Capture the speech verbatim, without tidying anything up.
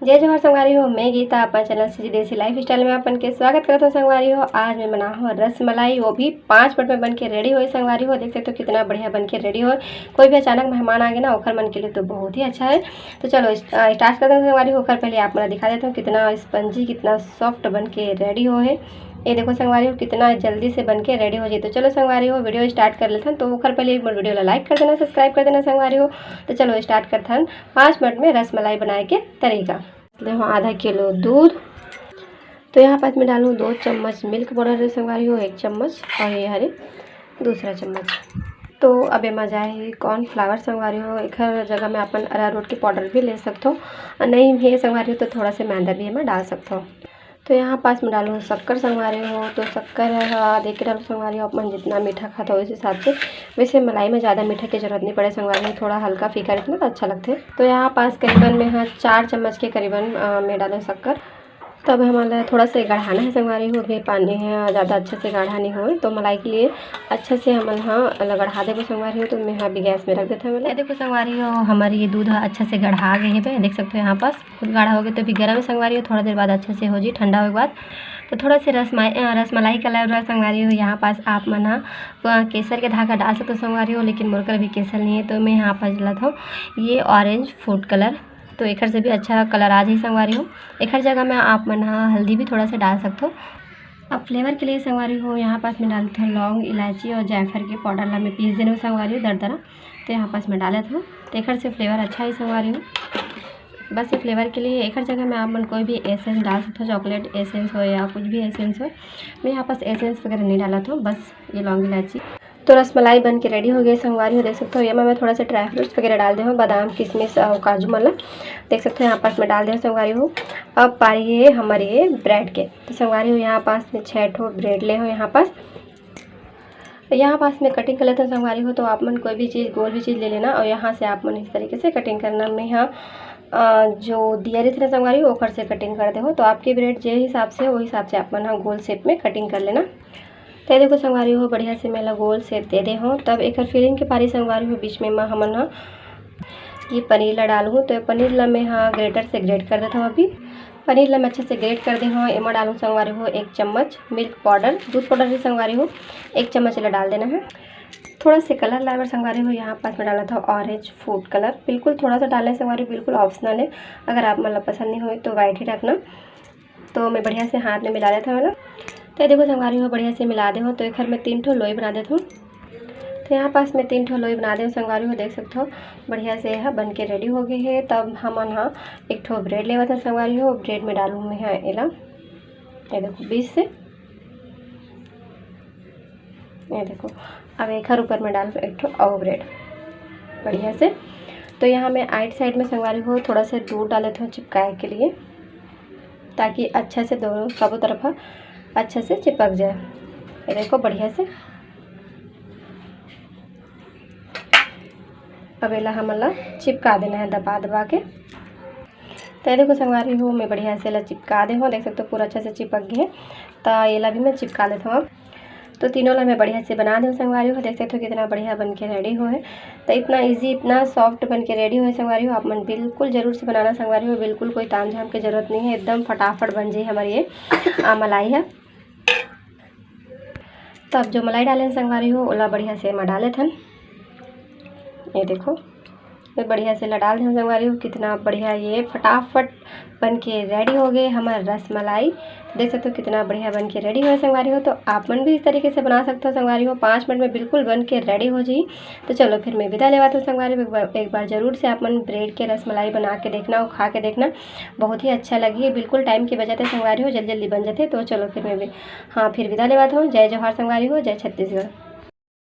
जय जोहार संगवारी हो, मैं गीता अपन चैनल सीजी देसी लाइफस्टाइल में अपन के स्वागत करत हूँ संगवारी हो। आज मैं बनाए हूँ रसमलाई, वो भी पाँच मिनट में बन के रेडी होए संगवारी हो। देख सकते हो कितना बढ़िया बन के रेडी होए। कोई भी अचानक मेहमान आ गए ना, ओखर मन के लिए तो बहुत ही अच्छा है। तो चलो स्टार्ट करते हैं संगवारी हो। ओखर पहले आप मन ला दिखा देता हूँ कितना स्पंजी, कितना सॉफ्ट बन के रेडी होए है। ये देखो संगवारी हो कितना जल्दी से बन के रेडी हो जाए। तो चलो संगवारी हो वीडियो स्टार्ट कर लेथन। तो ओखर पहले एक बार वीडियो ला लाइक कर देना, सब्सक्राइब कर देना संगवारी हो। तो चलो स्टार्ट करथन पाँच मिनट में रसमलाई बनाए के तरीका। देखो आधा किलो दूध। तो यहाँ पास मैं डालूँ दो चम्मच मिल्क पाउडर रे संगवारी हो, एक चम्मच, और ये हरे दूसरा चम्मच। तो अब एमा जाए कॉर्नफ्लावर संगवारी हो, एखर जगह में अपन अरारोट के पाउडर भी ले सकथो, और नहीं हे संगवारी हो तो थोड़ा से मैदा भी एमा डाल सकथो। तो यहाँ पास मैं डालूँ शक्कर संगवारी हो। तो शक्कर ह देख के डालूँ संगवारी हो, अपन जितना मीठा खाता हो उस हिसाब से। वैसे मलाई में ज़्यादा मीठा की जरूरत नहीं पड़े संगवारी हो, थोड़ा हल्का फीका रहता ना तो अच्छा लगता है। तो यहाँ पास करीबन मैं हाँ चार चम्मच के करीबन अ, मैं डालूँ शक्कर। तो अब हमारा थोड़ा सा गढ़ाना है संगवारी हो, अभी पानी है ज़्यादा अच्छे से गाढ़ा नहीं होए, तो मलाई के लिए अच्छे से हमन हाँ गढ़ा देबो संगवारी हो। तो मैं हाँ अभी गैस में रख देते हैं। ये देखो संगवारी हो, हमारी ये दूध ह अच्छा से गढ़ा गए है, देख सकते हो यहाँ पास खुद गाढ़ा हो गया। तो अभी गर्म है संगवारी हो, थोड़ा देर बाद अच्छे से हो जी ठंडा होए के बाद। तो थोड़ा से रसमाई अ, रसमलाई कलर रहा संगवारी हो, यहाँ पास आप मन ह अ, केसर के धागा डाल सकते हो संगवारी हो, लेकिन मोर कर अभी केसर नहीं है, तो मैं यहाँ पास डालत हूँ ये ऑरेंज फूड कलर। तो एखर से भी अच्छा कलर आ जाही संगवारी हो। एखर जगह में आप मन ह हल्दी भी थोड़ा सा डाल सकते हो। अब फ्लेवर के लिए संगवारी हो, यहाँ पास मैं डालत हूँ लौंग, इलायची और जायफल के पाउडर ला मैं पीस देने संगवारी हो दरदरा। तो यहाँ पास मैं डालत हूँ, तो एखर से फ्लेवर अच्छा ही संगवारी हो। बस ये फ्लेवर के लिए एखर जगह में आप मन कोई भी एसेंस डाल सकते हो, चॉकलेट एसेंस हो या कुछ भी एसेंस हो। मैं यहाँ पास एसेंस वगैरह नहीं डालत हूँ, बस ये लौंग इलायची। तो रसमलाई बन के रेडी हो गई संगवारी हो, देख सकते हो। एमा मैं थोड़ा सा ड्राई फ्रूट्स वगैरह डाल दे हूँ, बादाम, किशमिश और काजू मन ला। देख सकते हो यहाँ पास मैं डाल दे हूँ संगवारी हो। अब पारी है हमारे ये ब्रेड के। तो संगवारी हो यहाँ पास मैं छः ठो ब्रेड ले हूँ यहाँ पास। यहाँ पास मैं कटिंग कर लेते हैं संगवारी हो। तो आप मन कोई भी चीज़, गोल भी चीज़ ले लेना और यहाँ से आप मन इस तरीके से कटिंग करना। मैं यहाँ अ, जो दिया रहिथे ना संगवारी हो, ओखर से कटिंग कर दे हो। तो आपके ब्रेड जे हिसाब से, वो हिसाब से आप मन ह गोल शेप में कटिंग कर लेना। तो ये देखो संगवारी हो, बढ़िया से मैं ला गोल शेप दे दे हो। तब एकर फिलिंग के पारी संगवारी हो, बीच में मैं हमन ह ये पनीर ला डालहूँ। तो ये पनीर ला मैं ह ग्रेटर से ग्रेट कर देता हूँ। अभी पनीर ला मैं अच्छे से ग्रेट कर दे हो। एमा डालूँ संगवारी हो एक चम्मच मिल्क पाउडर, दूध पाउडर ही संगवारी हो, एक चम्मच ला डाल देना है। थोड़ा से कलर लाए बर संगवारी हो, यहाँ पास मैं डालत हूँ ऑरेंज फूड कलर, बिल्कुल थोड़ा सा डालना है संगवारी, बिल्कुल ऑप्शनल है। अगर आप मन ला पसंद नहीं होए तो वाइट ही रखना। तो मैं बढ़िया से हाथ में मिला लेता हूँ ना। तो ये देखो संगवारी हो, बढ़िया से मिला दे हो। तो एखर मैं तीन ठो लोई बना देता हूँ। तो यहाँ पास मैं तीन ठो लोई बना दे हूँ संगवारी हो, देख सकते हो बढ़िया से यह बन के रेडी हो गई है। तब हमन ह एक ठो ब्रेड लेवत हन संगवारी हो, ब्रेड में डालूँ मैं ह एला, ये देखो बीच से, ये देखो। अब एखर ऊपर में डाल एक ठो और ब्रेड बढ़िया से। तो यहाँ मैं आइट साइड में संगवारी हो थोड़ा सा दूध डालत हूँ चिपकाए के लिए, ताकि अच्छा से दोनों सबों तरफ अच्छा से चिपक जाए। ये देखो बढ़िया से। अब एला हमन ला चिपका देना है दबा दबा के। तो ये देखो संगवारी हो, मैं बढ़िया से एला चिपका दे हूँ, देख सकते हो पूरा अच्छा से चिपक गया है। तो एला भी मैं चिपका लेता हूँ अब। तो तीनों ला मैं बढ़िया से बना दे हूँ संगवारी हो, देख सकते हो कितना बढ़िया बन के रेडी हो है। तो इतना ईजी, इतना सॉफ्ट बन के रेडी हो है संगवारी हो, आप मन बिल्कुल जरूर से बनाना संगवारी हो, बिल्कुल कोई ताम झाम की जरूरत नहीं है, एकदम फटाफट बन जाए हमारी ये आ, मलाई है। तो अब जो मलाई डाले हैं संगवारी हो, ओला बढ़िया से एमा डाले थन। ये देखो, ये बढ़िया से ला डाल दें संगवारी हो। कितना बढ़िया ये फटाफट बन के रेडी हो गए हमारे रसमलाई। देख सकते हो कितना बढ़िया बन के रेडी हो संगवारी हो। तो आप मन भी इस तरीके से बना सकते हो संगवारी हो, पाँच मिनट में बिल्कुल बन के रेडी हो जाए। तो चलो फिर मैं विदा लेवात हूँ संगवारी हो। एक बार, एक बार जरूर से आप मन ब्रेड के रसमलाई बना के देखना और खा के देखना, बहुत ही अच्छा लगी। बिल्कुल टाइम की बचत है संगवारी हो, जल्दी जल्दी बन जाते। तो चलो फिर मैं भी, हाँ, फिर विदा लेवात हूँ। जय जोहार संगवारी हो, जय छत्तीसगढ़।